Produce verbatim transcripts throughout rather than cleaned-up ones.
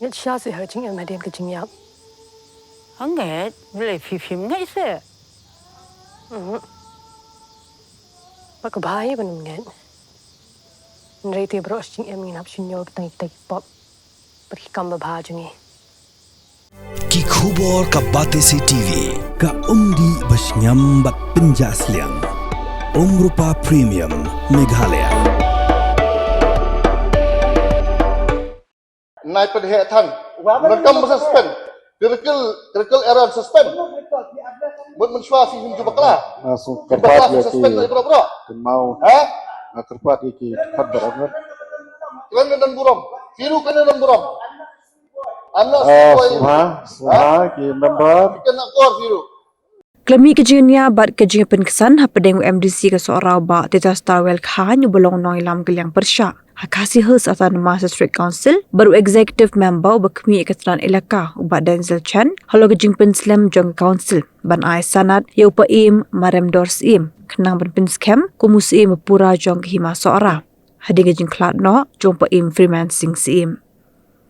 Ngeit shisha seh ha ka jingim hadien ka jingïap. Hangne, balei phi phim ngeit seh? Mhm. Ba ka bha ïa ban ym ngeit. Hynrei te baroh shi jingim ngin hap shim ïa ka tang ïa ki pop bad ki kam babha jong ngi. Ki khubor ka Batesi TV. Ka umdih ba shngiam bad pynjah sliang. Umrupa Premium Meghalaya. Nai pynheh than. Nang kam suspend. Critical, critical error suspend. Mut mynshuwa phi him ju bakla. Nga sngewkyrpad ïa ki kynmaw. Ha? Nga kyrpad ïa ki kyrpad bar angat. Kren don burom. Phi ruh kren don burom. Anak sngewbha, sngewbha ki member. Kena kor phi ruh. Khlem mih ka jingïaid bad ka jingpynksan hapdeng u MDC ka Sohra u Bah Tita Starwell Chyne uba long u nongïalam ka liang pyrshah ha Khasi Hills Autonomous District Council bad u Executive Member uba khmih ïa ka tnat elaka u Bah Denzil Chen halor ka jingpynslem jong ka Council ban ai sanad ïa u Paiem Maremdor Syiem khnang ban pynskhem kum u Syiem ba pura jong ka Hima Sohra hadien ka jingkhlad noh jong u Paiem Freeman Singh Syiem.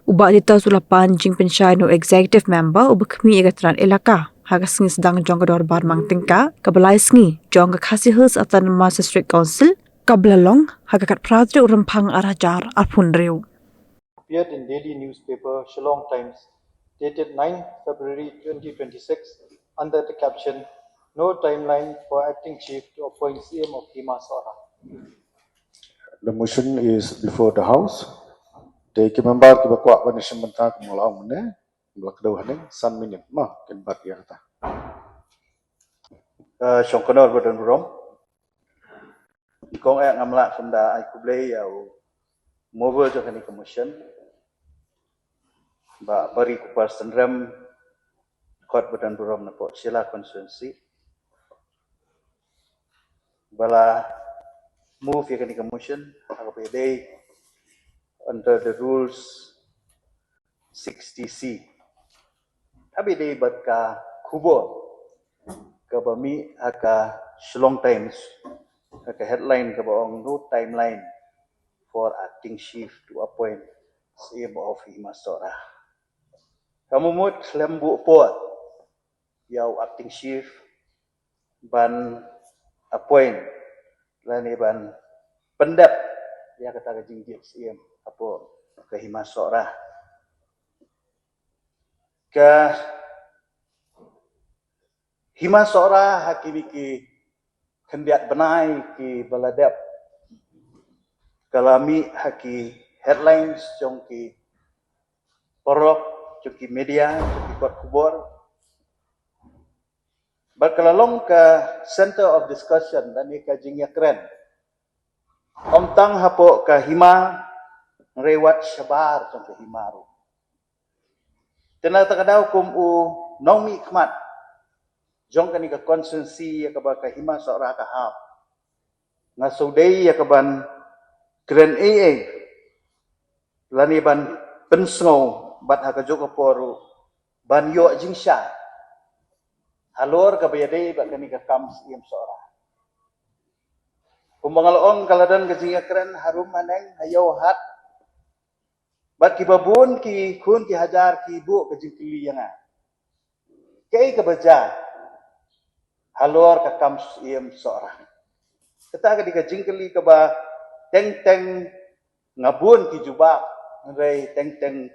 U Bah Tita u la pan jingpynshai na u Executive Member uba khmih ïa ka tnat elaka ha ka sngi sdang jong ka dorbar mang tyngka kaba lai sngi jong ka Khasi Hills Autonomous District Council kaba la long ha ka khatphra tarik u Rymphang ar hajar arphew hynriew. Appeared in daily newspaper Shillong Times dated ninth February twenty twenty-six under the caption, "No timeline for acting chief to appoint Syiem of Hima Sohra." The motion is before the House. Te ki member kiba kwah ban ïashim bynta kumba la ong mynne, ba la kdew haneng san minit ma kin bat ïa kata. Eh, Shongknor ba don burom. Kong eh ngam lah kumba ai khublei ïa u mover jong kane ka motion. Bah Barikupar Synrem, kot ba don burom na pdeng Shella constituency. Ba la move ïa kane ka motion, ha kaba ïadei under the rules sixty C. Haba ïadei bad ka khubor kaba mih ha ka Shillong Times, ha ka headline kaba ong "No timeline for acting chief to appoint Syiem of Hima Sohra." Ka mut khlem buh por ïa u acting chief ban appoint lane ban pyndep ïa kata ka jingjied Syiem hapoh ka Hima Sohra. Ka Hima Sohra ha kine ki khyndiat bnai kiba la dep ka la mih ha ki headlines jong ki paralok, jong ki media, jong ki kot khubor. Bad ka la long ka center of discussion lane ka jingïakren. Ym tang hapoh ka Hima, hynrei wat shabar jong ka Hima ruh. Te na kata ka daw kum u nongmihkhmat jong kane ka constituency ïa kaba ka Hima Sohra ka hap, nga shu dei ïa kaban kren ei ei lane ban pynsngew bad ha kajuh ka por ruh ban ïoh jingshai halor kaba ïadei bad kane ka kam Syiem Sohra. Kumba nga la ong, ka la don ka jingïakren harum haneng, ha ïew ha hat. Bad kiba bun ki khun ki hajar ki buh ka jingkylli ïa nga, kaei kaba jia halor ka kam Syiem Sohra? Kata ka dei ka jingkylli kaba teng teng nga bun ki jubab, hynrei teng teng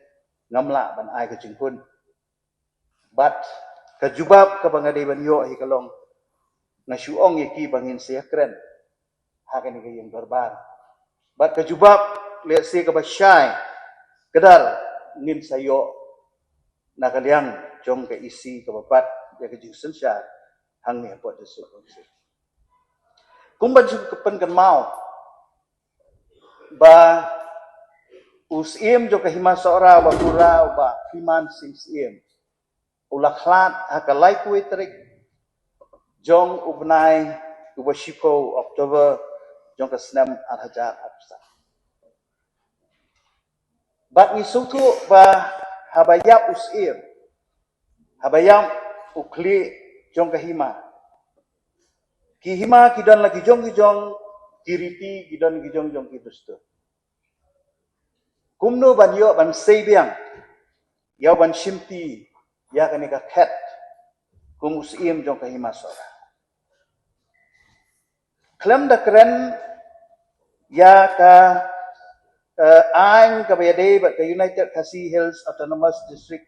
ngam lah ban ai ka jinghun. Bad ka jubab kaba nga dei ban ïoh hi ka long, nga shu ong ïa ki ba ngin sa ïakren ha kane ka ïing dorbar. Bad ka jubab lehse kaba shai kdar ngin sa ïoh na ka liang jong ka EC kaba bat ïa ka jingsynshar hangne hapoh District Council. Kumba ju ka pynkynmaw ba u Syiem jong ka Hima Sohra uba pura, u Bah Freeman Singh Syiem, u la khlad ha ka laiphew tarik jong u bnai uba shiphew October jong ka snem ar hajar arphew san. Bad ngi sngewthuh ba haba ïap u Syiem, haba ïap u khlieh jong ka Hima, ki Hima ki don la ki jong ki jong ki riti, ki don ki jong jong ki dustur. Kumno ban ïoh ban sei biang ïa u ban shimti ïa kane ka khet kum u Syiem jong ka Hima Sohra. Khlem da kren ïa ka, eh, aiñ kaba ïadei bad ka United Khasi Hills Autonomous District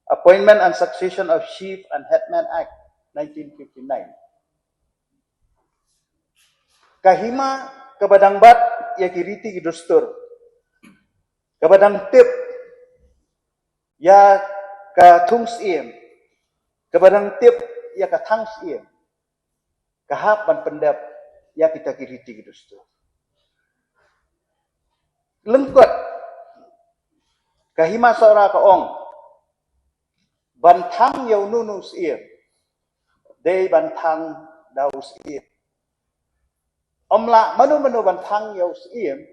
Appointment and Succession of Chief and Headman Act nineteen fifty-nine. Ka hima kaba dang bat ïa ki riti ki dustur, kaba dang tip ïa ka thung Syiem, kaba dang tip ïa ka thang Syiem, ka hap ban pyndep ïa kita ki riti ki dustur. Lyngkot, ka Hima Sohra ka ong, ban thang ïa uno uno u Syiem dei ban thang da u Syiem. Ym lah mano mano ban thang ïa u Syiem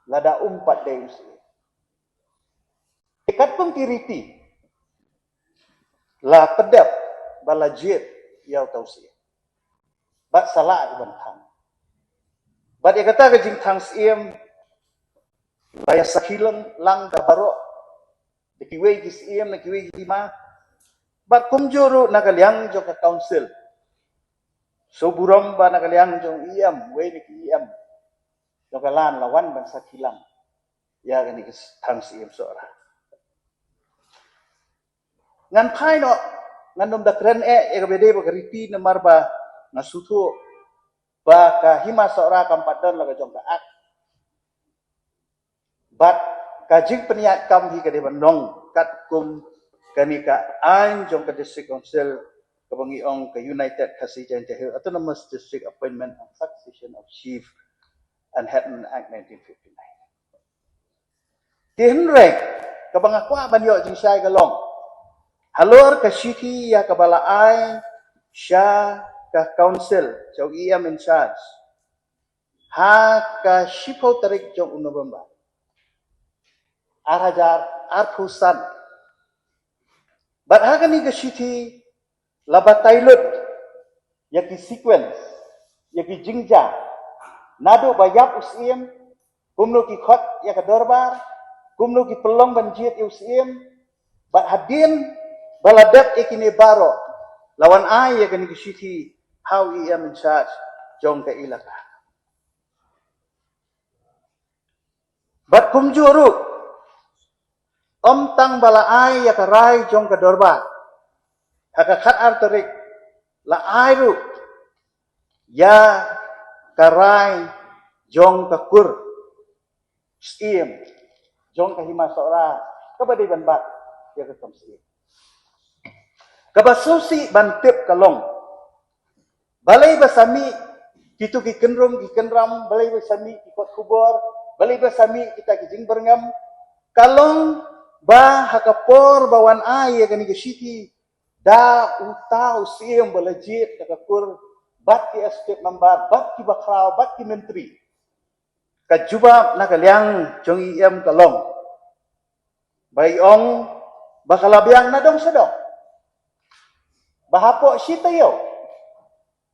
lada um pat dei u Syiem. Te katkum ki riti la pyndep ba la jied ïa uta u Syiem, bad sa lah ban thang. Bad ïa kata ka jingthang Syiem la ïa sakhi lang da baroh, da kiwei ki Syiem, da kiwei ki hima. Bad kumjuh ruh na ka liang jong ka council, shu burom ba na ka liang jong EM, wei na ki EM jong ka Ïing la wan ban sakhi lang ïa kane ka thang Syiem Sohra. Ngan phai noh, ngan ym da kren eh ïa kaba dei bad ka riti, namar ba nga sngewthuh ba ka Hima Sohra kam pat don la ka jong ka Act. Bad ka jingpynïaid kam hi ka dei ban long katkum kane ka aiñ jong ka District Council, kaba ngi ong ka United Khasi Jaintia Hills Autonomous District Appointment and Succession of Chief and Headman Act nineteen fifty-nine. Te hynrei kaba nga kwah ban ïoh jingshai ka long, halor ka shithi ïa kaba la ai sha ka council, sha u EM in charge, ha ka shiphew tarik jong u November ar hajar arphew san. Bad ha kane ka shithi la batai lut ïa ki sequence, ïa ki jingjia, naduh ba ïap u Syiem, kumno ki khot ïa ka dorbar, kumno ki pynlong ban jied ïa u Syiem, bad hadien ba la dep ïa kine baroh, la wan ai ïa kane ka shithi ha u EM in charge jong ka ilaka. Bad kumjuh ruh, ym tang ba la ai ïa ka rai jong ka dorbar ha ka khatar tarik, la ai ruh ïa ka rai jong ka kur Syiem jong ka Hima Sohra kaba dei ban bat ïa ka kam Syiem. Kaba sngewsih ban tip ka long, balei ba sa mih kito ki kynrum ki kynram, balei ba sa mih ki kot khubor, balei ba sa mih kita ki jingbyrngem, ka long ba ha ka por ba wan ai ïa kane ka shithi, da uta u Syiem ba la jied da ka kur, bad ki executive member, bad ki bakhraw, bad ki myntri, ka jubab na ka liang jong EM ka long, ba i ong ba ka la biang na dong sha dong, ba hapoh shi taïew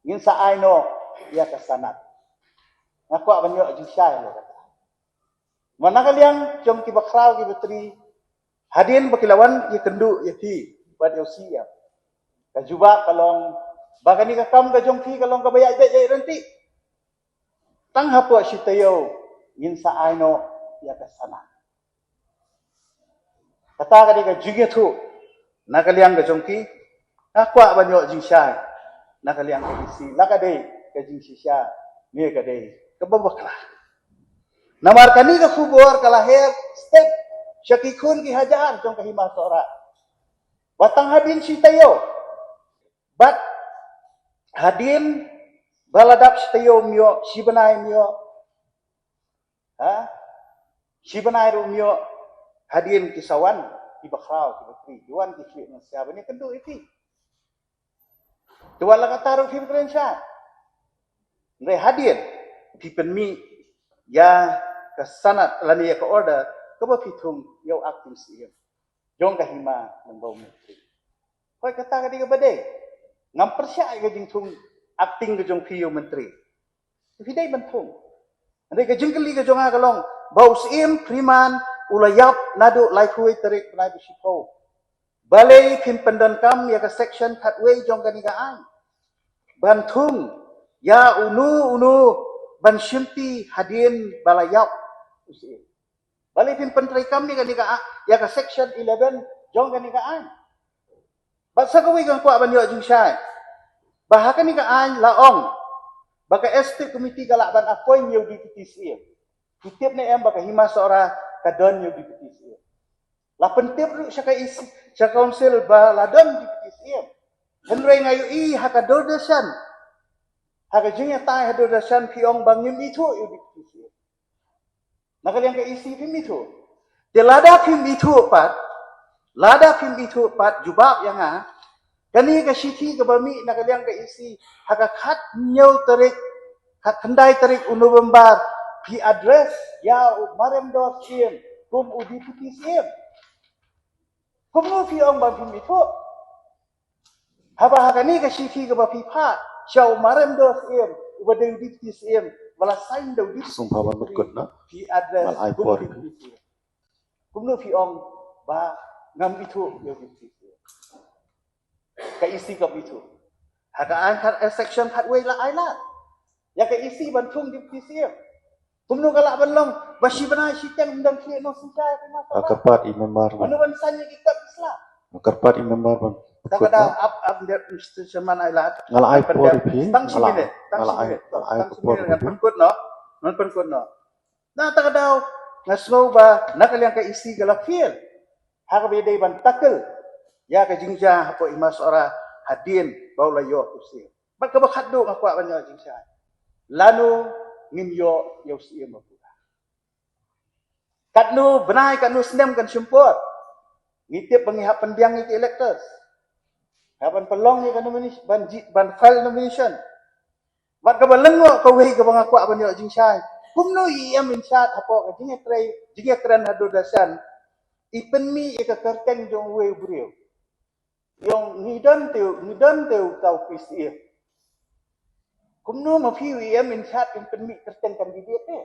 ngin sa ai noh ïa ka sanad. Nga kwah ban ïoh jingshai ïa kata. Ma na ka liang jong ki bakhraw ki batri, hadien ba ki la wan ïakynduh ïa phi bad ïa u CM, ka jubab ka long ba kane ka kam ka jong phi ka long kaba ïaid beit ïaid ryntih. Tang hapoh shi taïew ngin sa ai noh ïa ka sanad. Kata ka dei ka jingïathuh na ka liang ka jong ki. Nga kwah ban ïoh jingshai na ka liang ka DC, la ka dei ka jingshisha ne ka dei kaba bakla. Namar kane ka khubor ka la heh stet sha ki khun ki hajar jong ka Hima Sohra. Ba tang hadien shi taïew, bad hadien ba la dap shi taïew ym ïoh, shi bnai ym ïoh, ha? Shi bnai ruh ym ïoh, hadien ki sa wan ki bakhraw ki batri, ki wan ki khlieh nongsiar ban ïakynduh ïa phi. Te wat la katta ruh phim kren shai. Hynrei hadien phi pynmih ïa ka sanad lane ïa ka order kaba phi thung ïa u acting CM jong ka Hima lyngba u Myntri. Hooid, kata ka dei kaba dei. Ngam pyrshah ïa ka jingthung acting ka jong phi ïa u Myntri. Phi dei ban thung. Hynrei ka jingkylli ka jong nga ka long, ba u Syiem Freeman U la ïap naduh laiphew tarik bnai ba shiphew. Balei phim pyndonkam ïa ka section khatwei jong kane ka aiñ ban thung ïa uno uno ban shimti hadien ba la ïap u syiem? Balei phim pyntreikam ïa kane ka, ïa ka section eleven jong kane ka aiñ? Bad sa kawei nga kwah ban ïoh jingshai ba ha kane ka aiñ la ong ba ka executive committee ka lah ban appoint ïa u deputy syiem. Phi tip ne em ba ka Hima Sohra ka don ïa u deputy syiem? La pyntip ruh sha ka EC, sha council ba la don deputy syiem. Hynrei nga ïohi ha ka Doordarshan, ha ka jingïatai ha Doordarshan phi ong ba ngim ithuh ïa u deputy syiem. Na ka liang ka EC phim ithuh. Te lada phim ithuh pat, lada phim ithuh pat, jubab ïa nga, kane ka shithi kaba mih na ka liang ka EC ha ka khathynñiew tarik, khatkhyndai tarik u November, phi address ïa u Maremdor Syiem kum u deputy syiem. Kumno phi ong ba phim ithuh? Haba ha kane ka shithi kaba phi phah sha u Maremdor Syiem, uba dei u deputy syiem, ba la sign da u deputy syiem, phi address kum u deputy syiem. Kumno phi ong ba ngam ithuh ïa u deputy syiem? Ka EC kam ithuh. Ha ka aiñ khat, eh, section khatwei la ai lad ïa ka EC ban thung deputy syiem. Kumno ka lah ban long ba shi bnai shi teng ym don khlieh nongsynshar ïa ka. Kyrpad i member ban, mano ban sign ïa ki ktien Islam? Kyrpad i member ban. Tang ka daw, ap, ap, Mister Chairman, ai lad. Nga la ai por ïa phi. Tang shi minit, tang shi minit, tang shi minit, ngan pynkut noh, ngan pynkut noh. Na kata ka daw nga sngew ba na ka liang ka EC ka la fail ha kaba ïadei ban tackle ïa ka jingjia hapoh Hima Sohra hadien ba u la ïoh u syiem. Bad kaba khatduh nga kwah ban ïoh jingshai, lano ngin ïoh ïa u syiem ba pura? Katno bnai, katno snem kan shim por? Ngi tip ba ngi hap pynbiang ïa ki electors, hap ban pynlong ïa ka nomination, ban ji, ban file nomination. Bad kaba lyngngoh kawei kaba nga kwah ban ïoh jingshai, kumno i EM in charge hapoh ka jingïatrei, jingïakren ha Doordarshan i pynmih ïa ka kyrteng jong uwei u briew? Ïong ngi don te, ngi don te uta u P C F. Kumno ma phi u EM in charge in pynmih kyrteng candidate te?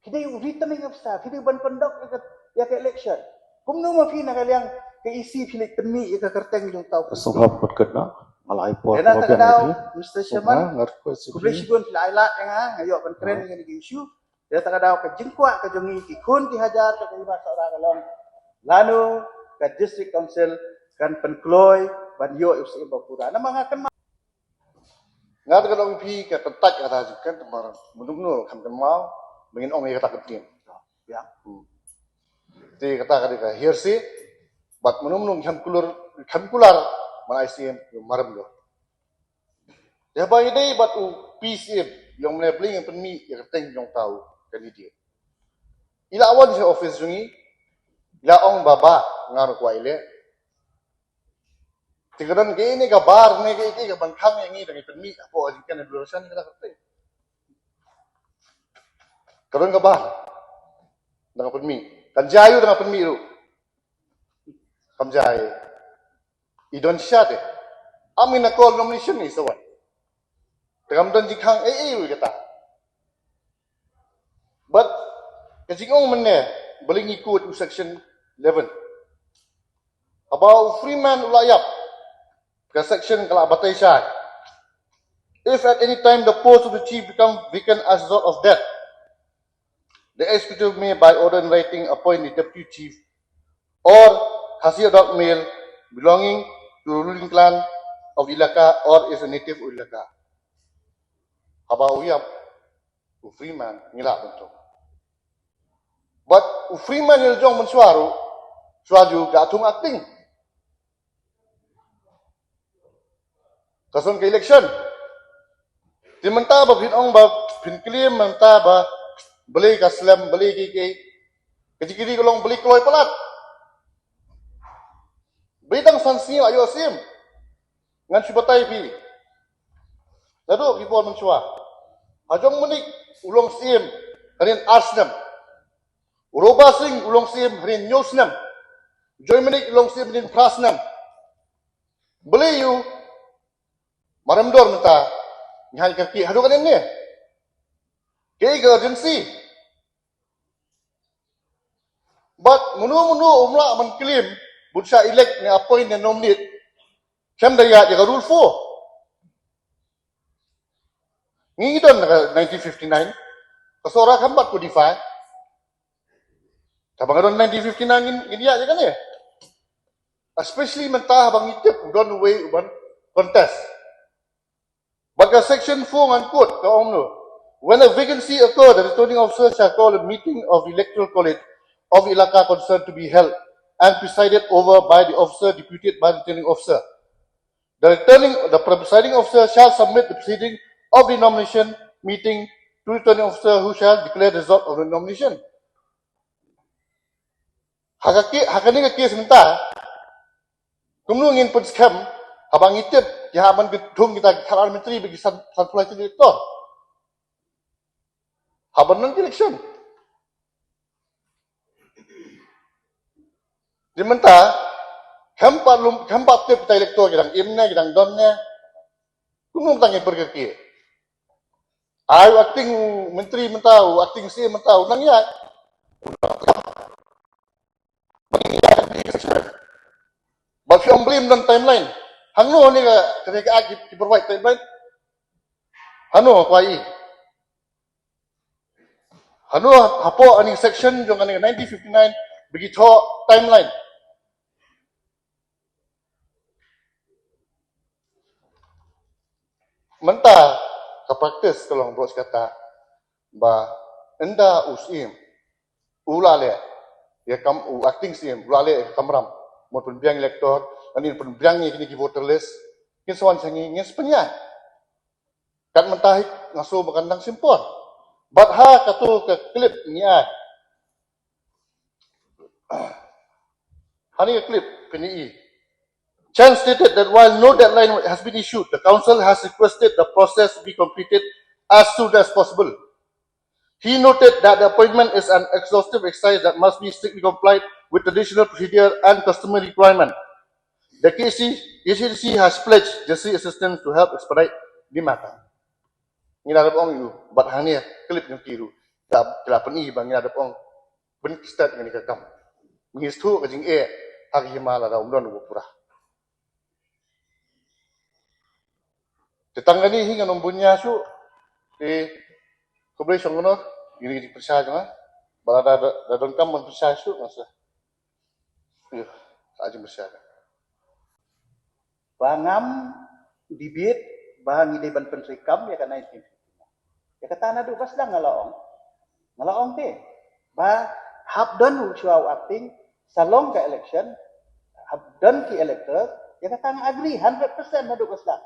Phi dei u returning officer, phi dei ban conduct ïa ka, ïa ka election. Kumno ma phi na ka liang ka EC phi leit pynmih ïa ka kyrteng jong uta u P C F? Sngewbha pynkut noh, nga la ai por. Te na kata ka daw, Mister Chairman, khublei shibun phi la ai lad ïa nga, nga ïoh ban kren ïa kane ka issue. Te na kata ka daw ka jingkwah ka jong ngi ki khun ki hajar ka Hima Sohra ka long, lano ka District Council kan pynkloi ban ïoh ïa u syiem ba pura? Namar nga kynmaw Nga te ka long phi ka kyntait kata jingkren, namar mynno mynno kham kynmaw ba ngin ong ïa kata ka ktien. Te kata ka dei ka hearsay, bad mynno mynno kham kular, kham kular ban ai syiem ïa u Maremdor. Te haba ïadei bad u P C M, ïong mynne blei ngin pynmih ïa ka kyrteng jong uta u candidate. I la wan sha office jong ngi, i la ong ba, ba nga ruh kwah ïaleh. Te ka don kaei ne ka bar ne kaei kaei ka ban khang ïa ngi da ngi pynmih hapoh ka jingkren ha Doordarshan ïa kata ka kyrteng? Ka don ka bar da nga pynmih? Kan jia aïu da nga pynmih ruh? Kam jia. I don shisha te. Am ngin ïa call nomination ne sa wan. Te kam don jingkhang ei ei ruh ïa kata. Bad ka jingong mynne, balei ngi quote u section eleven? Haba u Freeman u la ïap, ka section ka la batai shai: If at any time the post of the chief become vacant as a result of death, the executive may, by order in writing, appoint the deputy chief or Khasi Adhoc Male belonging to the ruling clan of Elaka or is a native of Elaka. Haba u ïap u Freeman, ngi lah ban thung. Bad u Freeman ngi la jong mynshuwa ruh, shuwa ju ka thung acting. Ka song ka election. Te mynta ba phin ong ba phin claim mynta ba balei ka slem, balei kiei kiei. Ka jingkylli ka long balei kloi palat. Balei tang san sngi la ïoh syiem. Ngan shu batai phi. Naduh ki por mynshuwa, ha Jong Manik u long syiem hadien ar snem. U Roba Singh u long syiem hadien hynñiew snem. Joy Manik u long syiem hadien phra snem. Balei ïa u Maremdor mynta ngi hap kyrkieh haduh katne? Kaei ka urgency? But munu munu um lah ban claim bun sha elect ne appoint ne nominate. Kam da ïa ka rule four. Ngi don ka nineteen fifty-nine. Ka Sohra kam pat codify. Ka bang don nineteen fifty-nine ngin ngin ïa ïa kane. Especially mynta bang itip don way uban contest. But ka section four ngan quote ka ong no. When a vacancy occur, the returning officer shall call a meeting of the electoral college of the Elaka concerned to be held and presided over by the officer deputed by the returning officer. The returning, the presiding officer shall submit the proceeding of the nomination meeting to the returning officer who shall declare the result of the nomination. Haka ki, haka ni ka case mynta. Kumno ngin pynskhem haba ngi tip ki ha man ki thung kita ki khalar mentri ba ki san san pulai ti to. Haba non election. Di mynta kam pat lum kam pat tip kita elector ki dang im ne ki dang don ne. Kumno tang ngin pergi ki. Ai u acting mentri mynta u acting C M mynta u nang ïa. Ba ki ong blame don timeline. Hangno ni ka ka ka ki ki provide timeline. Hano kwai. Hano hapo ani section jong ani nineteen fifty-nine bagi tho timeline. Mynta ka practice ka long bro kata ba ynda u sim u la le ya kam u acting sim u la le ya kamram mo pun biang elector ani pun biang ni kini ki voter list kin swan sangi ngin spenya. Kat mynta hi nga so ba kan dang simpor. Bad ha katu ka clip ni ai. Hani ka clip pini i. Chen stated that while no deadline has been issued, the council has requested the process be completed as soon as possible. He noted that the appointment is an exhaustive exercise that must be strictly complied with traditional procedure and customary requirement. The K C, K C C has pledged Jesse assistance to help expedite the matter. Ngi la dep ong ïu, bad hangne clip ngi kiru. Kita kita peni bang ngi la dep ong ben start ngi ka kam. Ngi stu ka jing e ha ki hima la da um don u pura. Te tang kani hi ngan ym bunya shu. Te khublei shong nor, iri iri pyrshah jong nga. Ba la da da don kam ban pyrshah shu nga sa. Ïa, sa jing pyrshah. Ba ngam debate ba ngi dei ban pyntrei kam ïa ka nineteen fifty-nine. Ïa kata naduh ba sdang nga la ong. Nga la ong te ba hap don u shuwa u acting sa long ka election, hap don ki electors, ïa kata nga agree hundred percent naduh ba sdang.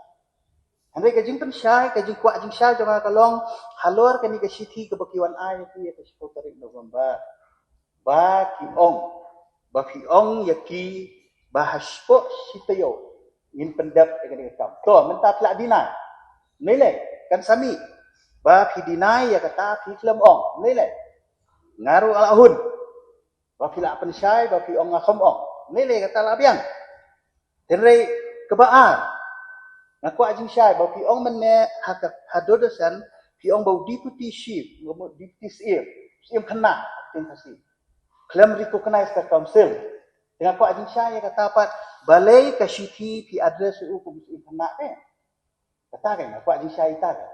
Hynrei ka jingpynshai, ka jingkwah jingshai jong nga ka long halor kane ka shithi kaba ki wan ai ïa ki ïa ka shiphew tarik November. Ba ki ong, ba phi ong ïa ki ba ha shiphew shi taïew ngin pyndep ïa kane ka kam. To mynta phi la deny. Nilai kan sami ba phi deny ïa kata phi khlem ong. Nilai. Nga ruh la hun. Ba phi la pynshai ba phi ong nga kham ong. Nilai kata la biang. Hynrei kaba ar nga kwah jingshai ba phi ong mynne ha ka ha Dodo San phi ong ba u deputy chief, ba u deputy C M, C M khynnah, acting Khasi. Khlem recognize ka council. Te nga kwah jingshai ïa kata pat balei ka shithi phi address u kum C M khynnah te. Kata ka nga kwah jingshai ïa kata ka.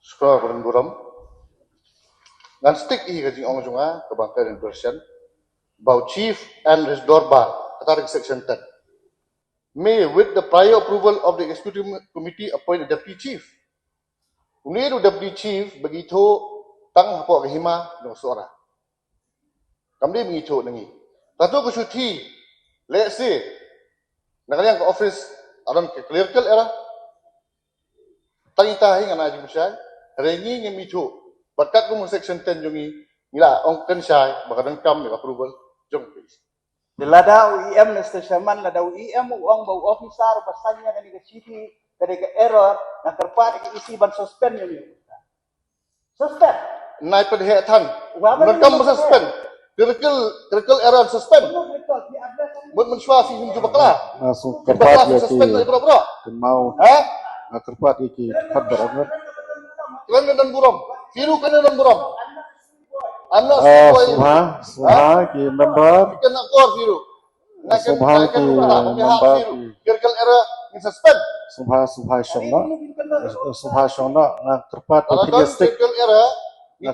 Sukor ba don burom. Ngan stick ïa ka jingong jong nga kaba ka ren version. Ba u chief and his dorbar kata ka section ten. May, with the prior approval of the executive committee, appoint a deputy chief. Une u deputy chief ba ki thoh tang hapoh ka hima jong Sohra. Kam dei ba ngi thoh na ngi. Katu ka shuthi lehse na ka liang ka office aron ka clerical error. Tang ita hi ngan ai jingpynshai. Hynrei ngi ngim ithuh. Bad katkum ka section ten jong ngi ngi la ong kynshai ba ka donkam ïa ka approval jong ka E C. Te lada u E M, Mister Chairman, lada u E M u ong ba u officer ba sign ïa kane ka shithi ka dei ka error, nga kyrpad ïa ka E C ban suspend ïa u. Suspend. Nai pynheh than. Wa ba. Ngan kam suspend. Clerical, clerical error suspend. Mut mynshwa si him ju bakla. Nga sngewkyrpad ïa ki. Suspend na bro bro. Kynmaw. Ha? Nga kyrpad ïa ki khadar amir. Kren don burom. Firu kren don burom. Subha, subha ki member. Subha ki member ki. Subha, subha shong noh. Subha shong noh, nga kyrpad ba phin ïa stick. Nga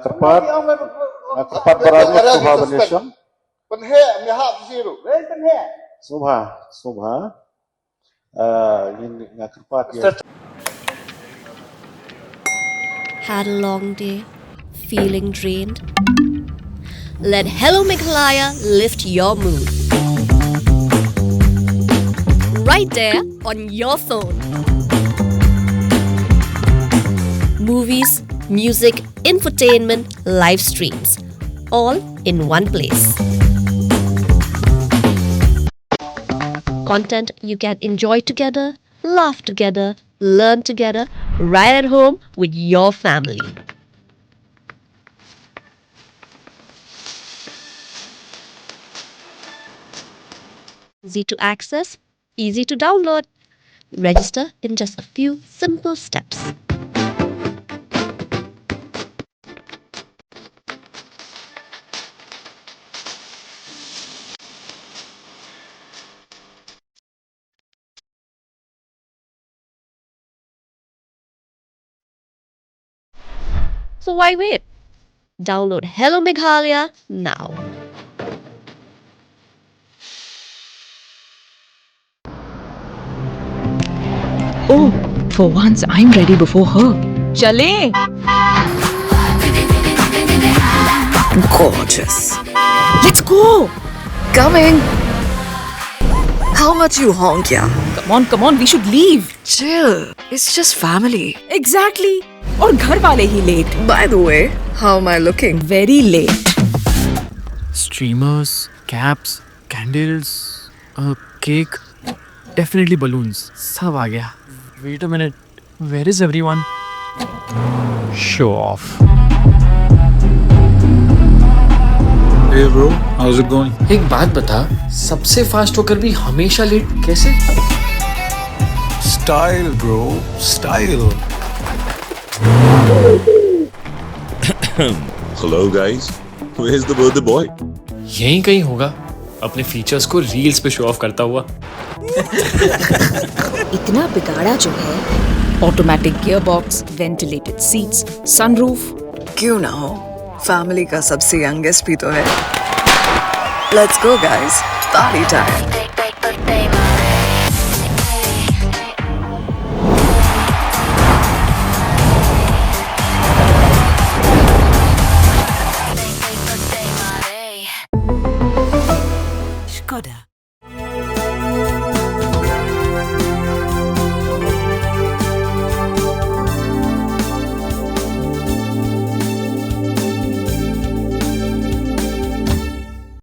kyrpad, nga kyrpad ba la mut subha ban ïa shong. Subha, subha. Uh, yin nga kyrpad ïa. Had a long day, feeling drained? Let Hello Meghalaya lift your mood. Right there on your phone. Movies, music, infotainment, live streams, all in one place. Content you can enjoy together, laugh together, learn together, right at home with your family. Easy to access, easy to download. Register in just a few simple steps. So why wait? Download Hello Meghalaya now. Oh, for once I'm ready before her. Chale. Gorgeous. Let's go. Coming. How much you honk, yeah? Come on, come on, we should leave. Chill. It's just family. Exactly. और घर वाले ही late. By the way, how am I looking? Very late. Streamers, caps, candles, a cake, definitely balloons. सब आ गया. Wait a minute. Where is everyone? Show off. Hey bro, how's it going? एक बात बता, सबसे फास्ट होकर भी हमेशा लेट कैसे? Style bro, style. Hello guys, where's the birthday boy? यहीं कहीं होगा, अपने फीचर्स को रील्स पे शो ऑफ करता हुआ. इतना बिगाड़ा जो है. Automatic gearbox, ventilated seats, sunroof. क्यों ना हो, फैमिली का सबसे यंगेस्ट भी तो है. Let's go guys, party time. Skoda.